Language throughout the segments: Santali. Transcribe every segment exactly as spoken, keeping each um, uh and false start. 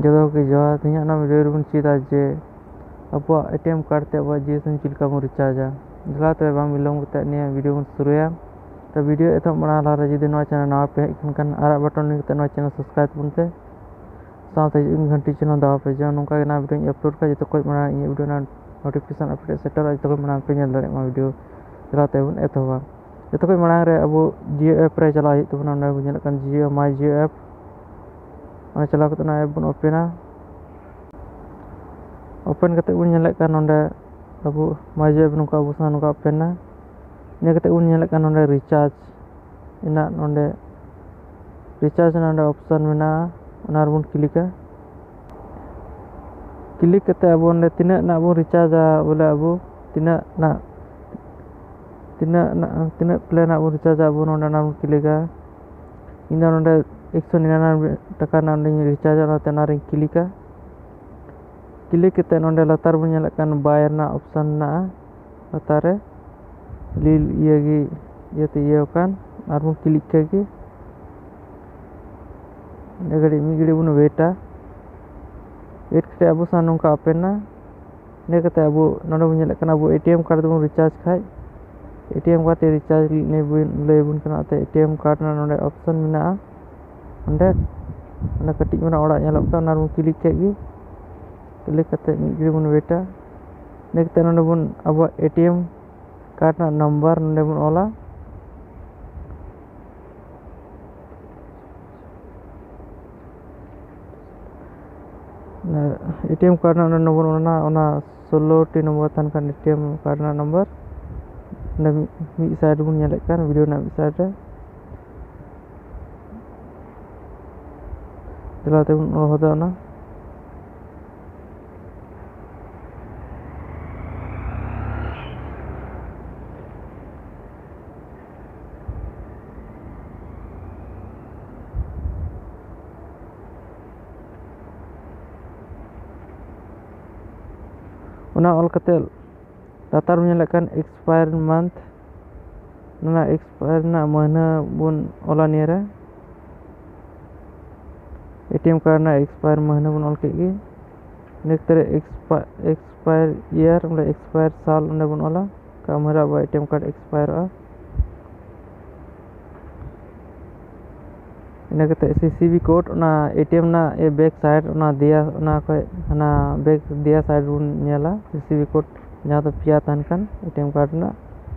ᱡᱚᱛᱚ ᱠᱚᱜᱮ ᱡᱚᱦᱟᱨ᱾ ᱛᱮᱦᱮᱧᱟᱜ ᱱᱚᱣᱟ ᱵᱷᱤᱰᱤᱭᱳ ᱨᱮᱵᱚᱱ ᱪᱮᱫᱟ ᱡᱮ ᱟᱵᱚᱣᱟᱜ ᱮ ᱴᱤ ᱮᱢ ᱠᱟᱨᱰ ᱛᱮ ᱟᱵᱚᱣᱟᱜ ᱡᱤᱭᱳ ᱥᱤᱢ ᱪᱮᱫ ᱞᱮᱠᱟ ᱵᱚᱱ ᱨᱤᱪᱟᱨᱡᱟ᱾ ᱫᱮᱞᱟ ᱛᱚᱵᱮ ᱵᱟᱝ ᱵᱤᱞᱚᱢ ᱠᱟᱛᱮ ᱱᱤᱭᱟᱹ ᱵᱷᱤᱰᱤᱭᱳ ᱵᱚᱱ ᱥᱩᱨᱩᱭᱟ᱾ ᱛᱚ ᱵᱷᱤᱰᱤᱭᱳ ᱮᱛᱚᱦᱚᱵ ᱢᱟᱲᱟᱝ ᱞᱟᱦᱟ ᱨᱮ ᱡᱩᱫᱤ ᱱᱚᱣᱟ ᱪᱮᱱᱮᱞ ᱱᱟᱣᱟ ᱯᱮ ᱦᱮᱡ ᱟᱠᱟᱱ ᱠᱷᱟᱱ ᱟᱨᱟᱜ ᱵᱟᱴᱚᱱ ᱞᱤᱠ ᱠᱟᱛᱮ ᱱᱚᱣᱟ ᱪᱮᱱᱮᱞ ᱥᱟᱵᱥᱠᱨᱟᱭᱤᱵ ᱛᱟᱵᱚᱱ ᱯᱮ, ᱥᱟᱶᱛᱮ ᱦᱤᱡᱩᱜ ᱠᱟᱱ ᱜᱷᱟᱱᱴᱤ ᱪᱤᱱᱦᱟᱹ ᱫᱟᱵᱟᱣ ᱯᱮ, ᱡᱮ ᱱᱚᱝᱠᱟ ᱜᱮ ᱱᱟᱣᱟ ᱵᱷᱤᱰᱤᱭᱳᱧ ᱟᱯᱞᱳᱰ ᱠᱷᱟᱱ ᱡᱚᱛᱚ ᱠᱷᱚᱱ ᱢᱟᱲᱟᱝ ᱤᱧᱟᱹᱜ ᱵᱷᱤᱰᱤᱭᱳ ᱨᱮᱱᱟᱜ ᱱᱳᱴᱤᱯᱷᱤᱠᱮᱥᱚᱱ ᱟᱯᱮ ᱴᱷᱮᱱ ᱥᱮᱴᱮᱨᱚᱜᱼᱟ, ᱡᱚᱛᱚ ᱠᱷᱚᱱ ᱢᱟᱲᱟᱝ ᱯᱮ ᱧᱮᱞ ᱫᱟᱲᱮᱭᱟᱜ ᱢᱟ ᱵᱷᱤᱰᱤᱭᱳ᱾ ᱫᱮᱞᱟ ᱛᱮᱵᱚᱱ ᱮᱛᱚᱦᱚᱵᱟ᱾ ᱡᱚᱛᱚ ᱠᱷᱚᱱ ᱢᱟᱲᱟᱝ ᱨᱮ ᱟᱵᱚ ᱡᱤᱭᱳ ᱮᱯ ᱨᱮ ᱪᱟᱞᱟᱜ ᱦᱩᱭᱩᱜ ᱛᱟᱵᱚᱱᱟ᱾ ᱚᱸᱰᱮ ᱵᱚᱱ ᱧᱮᱞᱮᱫ ᱠᱟᱱ ᱡᱤᱭᱳ ᱢᱟᱭ ᱡᱤᱭᱳ ᱮᱯ, ᱚᱸᱰᱮ ᱪᱟᱞᱟᱣ ᱠᱟᱛᱮ ᱚᱱᱟ ᱮᱯ ᱵᱚᱱ ᱳᱯᱮᱱᱟ᱾ ᱳᱯᱮᱱ ᱠᱟᱛᱮ ᱵᱚᱱ ᱧᱮᱞᱮᱫ ᱠᱟᱱ ᱱᱚᱰᱮ ᱟᱵᱚ ᱢᱟᱭ ᱡᱤᱭᱳ ᱮᱯ ᱱᱚᱝᱠᱟ ᱟᱵᱚ ᱥᱟᱶ ᱱᱚᱝᱠᱟ ᱳᱯᱮᱱᱟ᱾ ᱤᱱᱟᱹ ᱠᱟᱛᱮ ᱵᱚᱱ ᱧᱮᱞᱮᱫ ᱠᱟᱱ ᱱᱚᱰᱮ ᱨᱤᱪᱟᱨᱡᱽ ᱨᱮᱱᱟᱜ, ᱱᱚᱰᱮ ᱨᱤᱪᱟᱨᱡᱽ ᱨᱮᱱᱟᱜ ᱱᱚᱰᱮ ᱚᱯᱥᱚᱱ ᱢᱮᱱᱟᱜᱼᱟ, ᱚᱱᱟ ᱨᱮᱵᱚᱱ ᱠᱞᱤᱠᱟ᱾ ᱠᱞᱤᱠ ᱠᱟᱛᱮ ᱟᱵᱚ ᱚᱸᱰᱮ ᱛᱤᱱᱟᱹᱜ ᱨᱮᱱᱟᱜ ᱵᱚᱱ ᱨᱤᱪᱟᱨᱡᱟ, ᱵᱚᱞᱮ ᱟᱵᱚ ᱛᱤᱱᱟᱹᱜ ᱨᱮᱱᱟᱜ, ᱛᱤᱱᱟᱹᱜ ᱨᱮᱱᱟᱜ, ᱛᱤᱱᱟᱹᱜ ᱯᱞᱮᱱ ᱨᱮᱱᱟᱜ ᱵᱚᱱ ᱨᱤᱪᱟᱨᱡᱟ, ᱟᱵᱚ ᱱᱚᱰᱮ ᱚᱱᱟ ᱵᱚᱱ ᱠᱞᱤᱠᱟ᱾ ᱤᱧ ᱫᱚ ᱱᱚᱰᱮ ᱮᱠᱥᱚ ᱱᱤᱨᱟᱱᱚᱵᱵᱳᱭ ᱴᱟᱠᱟ ᱨᱮᱱᱟᱜ ᱚᱸᱰᱮᱧ ᱨᱤᱪᱟᱨᱡᱟ, ᱚᱱᱟᱛᱮ ᱚᱱᱟ ᱨᱤᱧ ᱠᱞᱤᱠᱟ᱾ ᱠᱞᱤᱠ ᱠᱟᱛᱮ ᱱᱚᱰᱮ ᱞᱟᱛᱟᱨ ᱵᱚᱱ ᱧᱮᱞᱮᱫ ᱠᱟᱱ ᱵᱟᱭ ᱨᱮᱱᱟᱜ ᱚᱯᱥᱚᱱ ᱢᱮᱱᱟᱜᱼᱟ, ᱞᱟᱛᱟᱨ ᱨᱮ ᱞᱤᱞ ᱤᱭᱟᱹ ᱜᱮ, ᱤᱭᱟᱹᱛᱮ ᱤᱭᱟᱹ ᱟᱠᱟᱱ, ᱟᱨ ᱵᱚᱱ ᱠᱞᱤᱠ ᱠᱮᱫ ᱜᱮ᱾ ᱤᱱᱟᱹ ᱜᱷᱟᱹᱲᱤᱡ, ᱢᱤᱫ ᱜᱷᱟᱹᱲᱤᱡ ᱵᱚᱱ ᱣᱮᱴᱟ᱾ ᱣᱮᱴ ᱠᱟᱛᱮ ᱟᱵᱚ ᱥᱟᱶ ᱱᱚᱝᱠᱟ ᱳᱯᱮᱱᱟ᱾ ᱤᱱᱟᱹ ᱠᱟᱛᱮ ᱟᱵᱚ ᱱᱚᱰᱮ ᱵᱚᱱ ᱧᱮᱞᱮᱫ ᱠᱟᱱᱟ, ᱟᱵᱚ ᱮ ᱴᱤ ᱮᱢ ᱠᱟᱨᱰ ᱛᱮᱵᱚᱱ ᱨᱤᱪᱟᱨᱡᱽ ᱠᱷᱟᱡ, ᱮ ᱴᱤ ᱮᱢ ᱠᱟᱨᱰ ᱛᱮ ᱨᱤᱪᱟᱨᱡᱽ ᱞᱟᱹᱭ ᱟᱵᱚᱱ ᱠᱟᱱᱟ᱾ ᱚᱱᱟᱛᱮ ᱮ ᱴᱤ ᱮᱢ ᱠᱟᱨᱰ ᱨᱮᱱᱟᱜ ᱱᱚᱰᱮ ᱚᱯᱥᱚᱱ ᱢᱮᱱᱟᱜᱼᱟ, ᱚᱸᱰᱮ, ᱚᱱᱟ ᱠᱟᱹᱴᱤᱡ ᱢᱟᱨᱟᱝ ᱚᱲᱟᱜ ᱧᱮᱞᱚᱜ ᱠᱟᱱᱟ, ᱚᱱᱟ ᱨᱮᱵᱚᱱ ᱠᱞᱤᱠ ᱠᱮᱫ ᱜᱮ᱾ ᱠᱞᱤᱠ ᱠᱟᱛᱮ ᱢᱤᱫ ᱜᱷᱟᱹᱲᱤᱡ ᱵᱚᱱ ᱣᱮᱴᱟ᱾ ᱤᱱᱟᱹ ᱠᱟᱛᱮ ᱱᱚᱰᱮ ᱵᱚᱱ ᱟᱵᱚᱣᱟᱜ ᱮ ᱴᱤ ᱮᱢ ᱠᱟᱨᱰ ᱨᱮᱱᱟᱜ ᱱᱟᱢᱵᱟᱨ ᱱᱚᱰᱮ ᱵᱚᱱ ᱚᱞᱟ᱾ ᱮ ᱴᱤ ᱮᱢ ᱠᱟᱨᱰ ᱨᱮᱱᱟᱜ ᱱᱚᱰᱮ ᱵᱚᱱ ᱚᱞᱟ, ᱚᱱᱟ ᱥᱳᱞᱳ ᱴᱤ ᱱᱚᱢᱵᱚᱨ ᱛᱟᱦᱮᱱ ᱠᱷᱟᱱ ᱮ ᱴᱤ ᱮᱢ ᱠᱟᱨᱰ ᱨᱮᱱᱟᱜ ᱱᱟᱢᱵᱟᱨ ᱚᱸᱰᱮ ᱢᱤᱫ, ᱢᱤᱫ ᱥᱟᱭᱤᱰ ᱵᱚᱱ ᱧᱮᱞᱮᱫ ᱠᱟᱱ, ᱵᱷᱤᱰᱤᱭᱳ ᱨᱮᱱᱟᱜ ᱢᱤᱫ ᱥᱟᱭᱤᱰ ᱨᱮ᱾ ᱫᱮᱞᱟ ᱛᱮᱵᱚᱱ ᱚᱞ ᱦᱚᱫᱟ ᱚᱱᱟ᱾ ᱚᱱᱟ ᱚᱞ ᱠᱟᱛᱮ ᱞᱟᱛᱟᱨ ᱵᱚᱱ ᱧᱮᱞᱮᱫ ᱠᱟᱱ expire month, ᱚᱱᱟ expire ᱨᱮᱱᱟᱜ ᱢᱟᱹᱦᱱᱟᱹ ᱵᱚᱱ ᱚᱞᱟ ᱱᱤᱭᱟᱹ ᱨᱮ᱾ ᱮ ᱴᱤ ᱮᱢ ᱠᱟᱨᱰ ᱨᱮᱱᱟᱜ ᱮᱠᱥᱯᱟᱭᱟᱨ ᱢᱟᱹᱦᱱᱟᱹ ᱵᱚᱱ ᱚᱞ ᱠᱮᱫ ᱜᱮ᱾ ᱤᱱᱟᱹ ᱠᱟᱛᱮ ᱮᱠᱥᱯᱟᱭᱟᱨ ᱤᱭᱟᱨ, ᱵᱚᱞᱮ ᱮᱠᱥᱯᱟᱭᱟᱨ ᱥᱟᱞ ᱚᱸᱰᱮ ᱵᱚᱱ ᱚᱞᱟ, ᱚᱠᱟ ᱢᱟᱹᱦᱱᱟᱹ ᱟᱵᱚᱣᱟᱜ ᱮ ᱴᱤ ᱮᱢ ᱠᱟᱨᱰ ᱮᱠᱥᱯᱟᱭᱟᱨᱚᱜᱼᱟ᱾ ᱤᱱᱟᱹ ᱠᱟᱛᱮ ᱥᱤ ᱥᱤ ᱵᱤ ᱠᱳᱰ, ᱚᱱᱟ ᱮ ᱴᱤ ᱮᱢ ᱨᱮᱱᱟᱜ ᱵᱮᱠ ᱥᱟᱭᱤᱰ, ᱚᱱᱟ ᱫᱮᱭᱟ, ᱚᱱᱟ ᱠᱷᱚᱡ ᱦᱟᱱᱟ ᱵᱮᱠ ᱫᱮᱭᱟ ᱥᱟᱭᱤᱰ ᱵᱚᱱ ᱧᱮᱞᱟ, ᱥᱤ ᱥᱤ ᱵᱤ ᱠᱳᱰ ᱡᱟᱦᱟᱸ ᱫᱚ ᱯᱮᱭᱟ ᱛᱟᱦᱮᱱ ᱠᱷᱟᱱ ᱮ ᱴᱤ ᱮᱢ ᱠᱟᱨᱰ ᱨᱮᱱᱟᱜ,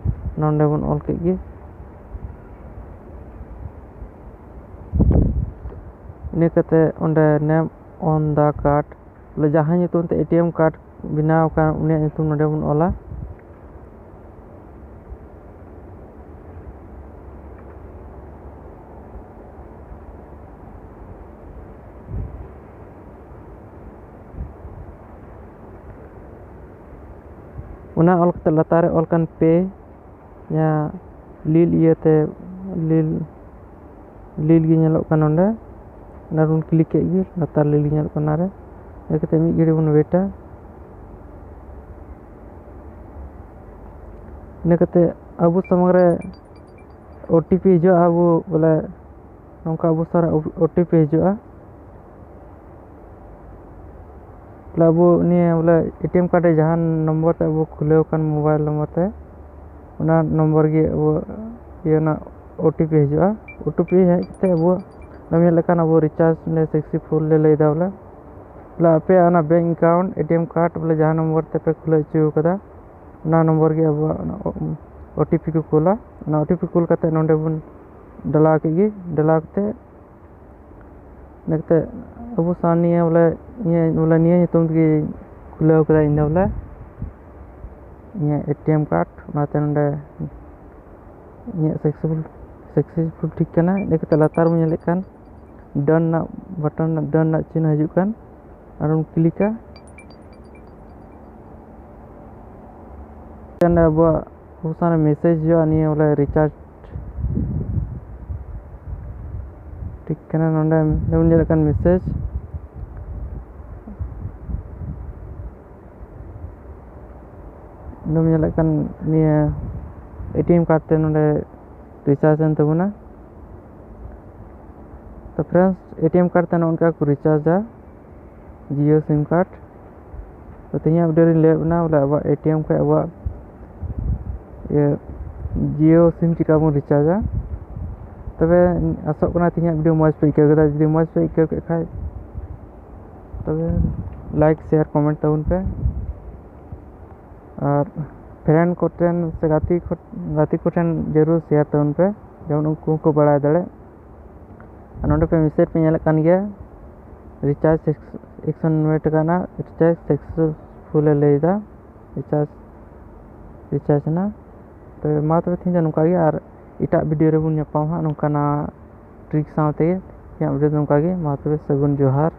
ᱱᱚᱸᱰᱮ ᱵᱚᱱ ᱚᱞ ᱠᱮᱫ ᱜᱮ᱾ ᱤᱱᱟᱹ ᱠᱟᱛᱮ ᱚᱸᱰᱮ name on the card, ᱵᱚᱞᱮ ᱡᱟᱦᱟᱸᱭ ᱧᱩᱛᱩᱢ ᱛᱮ ᱮ ᱴᱤ ᱮᱢ ᱠᱟᱨᱰ ᱵᱮᱱᱟᱣ ᱟᱠᱟᱱ, ᱩᱱᱤᱭᱟᱜ ᱧᱩᱛᱩᱢ ᱱᱚᱸᱰᱮ ᱵᱚᱱ ᱚᱞᱟ᱾ ᱚᱱᱟ ᱚᱞ ᱠᱟᱛᱮ ᱞᱟᱛᱟᱨ ᱨᱮ ᱚᱞ ᱠᱟᱱ ᱯᱮ, ᱡᱟᱦᱟᱸ ᱞᱤᱞ ᱤᱭᱟᱹᱛᱮ, ᱞᱤᱞ, ᱞᱤᱞ ᱜᱮ ᱧᱮᱞᱚᱜ ᱠᱟᱱᱟ ᱱᱚᱸᱰᱮ, ᱚᱱᱟ ᱨᱮᱵᱚᱱ ᱠᱞᱤᱠ ᱠᱮᱫ ᱜᱮ, ᱞᱟᱛᱟᱨ ᱞᱤᱞ ᱜᱮ ᱧᱮᱞᱚᱜ ᱠᱟᱱᱟ ᱨᱮ᱾ ᱤᱱᱟᱹ ᱠᱟᱛᱮ ᱢᱤᱫ ᱜᱷᱟᱹᱲᱤ ᱵᱚᱱ ᱣᱮᱴᱟ᱾ ᱤᱱᱟᱹ ᱠᱟᱛᱮ ᱟᱵᱚ ᱥᱟᱢᱟᱝ ᱨᱮ ᱳ ᱴᱤ ᱯᱤ ᱦᱤᱡᱩᱜᱼᱟ, ᱟᱵᱚ ᱵᱚᱞᱮ ᱱᱚᱝᱠᱟ ᱟᱵᱚ ᱥᱟᱢᱟᱝ ᱨᱮ ᱳ ᱴᱤ ᱯᱤ ᱦᱤᱡᱩᱜᱼᱟ᱾ ᱵᱚᱞᱮ ᱟᱵᱚ ᱱᱤᱭᱟᱹ ᱵᱚᱞᱮ ᱮ ᱴᱤ ᱮᱢ ᱠᱟᱨᱰ ᱨᱮ ᱡᱟᱦᱟᱸ ᱱᱚᱢᱵᱚᱨ ᱛᱮ ᱟᱵᱚ ᱠᱷᱩᱞᱟᱹᱣ ᱟᱠᱟᱱ ᱢᱳᱵᱟᱭᱤᱞ ᱱᱚᱢᱵᱚᱨ ᱛᱮ, ᱚᱱᱟ ᱱᱚᱢᱵᱚᱨ ᱜᱮ ᱟᱵᱚ ᱤᱭᱟᱹ ᱨᱮᱱᱟᱜ ᱳ ᱴᱤ ᱯᱤ ᱦᱤᱡᱩᱜᱼᱟ᱾ ᱳ ᱴᱤ ᱯᱤ ᱦᱮᱡ ᱠᱟᱛᱮ ᱟᱵᱚ ᱱᱚᱣᱟ ᱧᱮᱞ ᱞᱮᱠᱷᱟᱱ ᱟᱵᱚ ᱨᱤᱪᱟᱨᱡᱽ ᱚᱸᱰᱮ ᱥᱟᱠᱥᱮᱥᱯᱷᱩᱞ ᱞᱮ ᱞᱟᱹᱭ ᱮᱫᱟ ᱵᱚᱞᱮ᱾ ᱵᱚᱞᱮ ᱟᱯᱮᱭᱟᱜ ᱚᱱᱟ bank account, A T M card ᱵᱚᱞᱮ ᱡᱟᱦᱟᱸ ᱱᱚᱢᱵᱚᱨ ᱛᱮᱯᱮ ᱠᱷᱩᱞᱟᱹᱣ ᱦᱚᱪᱚ ᱟᱠᱟᱫᱟ, ᱚᱱᱟ ᱱᱚᱢᱵᱚᱨ ᱜᱮ ᱟᱵᱚᱣᱟᱜ ᱚᱱᱟ ᱳ ᱴᱤ ᱯᱤ ᱠᱚ ᱠᱳᱞᱟ᱾ ᱚᱱᱟ ᱳ ᱴᱤ ᱯᱤ ᱠᱳᱞ ᱠᱟᱛᱮ ᱱᱚᱸᱰᱮ ᱵᱚᱱ ᱰᱟᱞᱟᱣ ᱠᱮᱫ ᱜᱮ᱾ ᱰᱟᱞᱟᱣ ᱠᱟᱛᱮ ᱤᱱᱟᱹ ᱠᱟᱛᱮ ᱟᱵᱚ ᱥᱟᱶ ᱱᱤᱭᱟᱹ ᱵᱚᱞᱮ, ᱤᱧᱟᱹᱜ ᱵᱚᱞᱮ ᱱᱤᱭᱟᱹ ᱧᱩᱛᱩᱢ ᱛᱮᱜᱮ ᱠᱷᱩᱞᱟᱹᱣ ᱠᱟᱫᱟ ᱤᱧ ᱫᱚ ᱵᱚᱞᱮ, ᱤᱧᱟᱹᱜ ᱮ ᱴᱤ ᱮᱢ ᱠᱟᱨᱰ, ᱚᱱᱟᱛᱮ ᱱᱚᱰᱮ ᱤᱧᱟᱹᱜ ᱥᱟᱠᱥᱮᱥᱯᱷᱩᱞ, ᱥᱟᱠᱥᱮᱥᱯᱷᱩᱞ ᱴᱷᱤᱠ ᱠᱟᱱᱟ᱾ ᱤᱱᱟᱹ ᱠᱟᱛᱮ ᱞᱟᱛᱟᱨ ᱵᱚᱱ ᱧᱮᱞᱮᱫ ᱠᱟᱱ ᱰᱟᱱ ᱨᱮᱱᱟᱜ ᱵᱟᱴᱚᱱ, ᱰᱟᱱ ᱨᱮᱱᱟᱜ ᱪᱤᱱᱦᱟᱹ ᱦᱤᱡᱩᱜ ᱠᱟᱱ, ᱟᱨ ᱵᱚᱱ ᱠᱞᱤᱠᱟ᱾ ᱚᱸᱰᱮ ᱟᱵᱚᱣᱟᱜ ᱟᱵᱚ ᱥᱟᱢᱟᱝ ᱨᱮ ᱢᱮᱥᱮᱡᱽ ᱦᱤᱡᱩᱜᱼᱟ, ᱱᱤᱭᱟᱹ ᱵᱚᱞᱮ ᱨᱤᱪᱟᱨᱡᱽ ᱴᱷᱤᱠ ᱠᱟᱱᱟ᱾ ᱱᱚᱰᱮ ᱵᱚᱱ ᱧᱮᱞᱮᱫ ᱠᱟᱱ ᱢᱮᱥᱮᱡᱽ, ᱱᱚᱰᱮ ᱵᱚᱱ ᱧᱮᱞᱮᱫ ᱠᱟᱱ ᱱᱤᱭᱟᱹ ᱮ ᱴᱤ ᱮᱢ ᱠᱟᱨᱰ ᱛᱮ ᱱᱚᱰᱮ ᱨᱤᱪᱟᱨᱡᱽ ᱮᱱ ᱛᱟᱵᱚᱱᱟ᱾ ᱛᱚ friends, A T M card ᱛᱮ ᱱᱚᱜᱼᱚ ᱱᱚᱝᱠᱟ ᱠᱚ ᱨᱤᱪᱟᱨᱡᱟ ᱡᱤᱭᱳ ᱥᱤᱢ ᱠᱟᱨᱰ᱾ ᱛᱚ ᱛᱮᱦᱮᱧᱟᱜ ᱵᱷᱤᱰᱤᱭᱳ ᱨᱤᱧ ᱞᱟᱹᱭᱟᱫ ᱵᱚᱱᱟ ᱵᱚᱞᱮ ᱟᱵᱚᱣᱟᱜ ᱮ ᱴᱤ ᱮᱢ ᱠᱷᱚᱱ ᱟᱵᱚᱣᱟᱜ ᱤᱭᱟᱹ ᱡᱤᱭᱳ ᱥᱤᱢ ᱪᱤᱠᱟ ᱵᱚᱱ ᱨᱤᱪᱟᱨᱡᱟ᱾ ᱛᱚᱵᱮ ᱟᱥᱚᱜ ᱠᱟᱱᱟ ᱛᱮᱦᱮᱧᱟᱜ ᱵᱷᱤᱰᱤᱭᱳ ᱢᱚᱡᱽ ᱯᱮ ᱟᱹᱭᱠᱟᱹᱣ ᱠᱮᱫᱟ᱾ ᱡᱩᱫᱤ ᱢᱚᱡᱽ ᱯᱮ ᱟᱹᱭᱠᱟᱹᱣ ᱠᱮᱫ ᱠᱷᱟᱡ ᱛᱚᱵᱮ ᱞᱟᱭᱤᱠ, ᱥᱮᱭᱟᱨ, ᱠᱚᱢᱮᱱᱴ ᱛᱟᱵᱚᱱ ᱯᱮ᱾ ᱟᱨ ᱯᱷᱨᱮᱱᱰ ᱠᱚᱴᱷᱮᱱ ᱥᱮ ᱜᱟᱛᱮ ᱠᱚ, ᱜᱟᱛᱮ ᱠᱚᱴᱷᱮᱱ ᱡᱟᱹᱨᱩᱲ ᱥᱮᱭᱟᱨ ᱛᱟᱵᱚᱱ ᱯᱮ, ᱡᱮᱢᱚᱱ ᱩᱱᱠᱩ ᱦᱚᱸᱠᱚ ᱵᱟᱲᱟᱭ ᱫᱟᱲᱮᱜ᱾ ᱟᱨ ᱱᱚᱰᱮ ᱯᱮ ᱢᱮᱥᱮᱡᱽ ᱯᱮ ᱧᱮᱞᱮᱫ ᱠᱟᱱ ᱜᱮᱭᱟ, ᱨᱤᱪᱟᱨᱡᱽ ᱮᱠᱥᱚ ᱱᱚᱭ ᱴᱟᱠᱟ ᱨᱮᱱᱟᱜ ᱨᱤᱪᱟᱨᱡᱽ ᱥᱟᱠᱥᱮᱥᱯᱷᱩᱞ ᱮ ᱞᱟᱹᱭᱫᱟ, ᱨᱤᱪᱟᱨᱡᱽ, ᱨᱤᱪᱟᱨᱡᱽ ᱮᱱᱟ᱾ ᱛᱚᱵᱮ ᱢᱟ ᱛᱚᱵᱮ ᱛᱮᱦᱮᱧ ᱫᱚ ᱱᱚᱝᱠᱟ ᱜᱮ, ᱟᱨ ᱮᱴᱟᱜ ᱵᱷᱤᱰᱤᱭᱳ ᱨᱮᱵᱚᱱ ᱧᱟᱯᱟᱢ ᱦᱟᱸᱜ ᱱᱚᱝᱠᱟᱱᱟᱜ ᱴᱨᱤᱠ ᱥᱟᱶ ᱛᱮᱜᱮ᱾ ᱛᱮᱦᱮᱧᱟᱜ ᱵᱷᱤᱰᱤᱭᱳ ᱫᱚ ᱱᱚᱝᱠᱟ ᱜᱮ, ᱢᱟ ᱛᱚᱵᱮ ᱥᱟᱹᱜᱩᱱ ᱡᱚᱦᱟᱨ᱾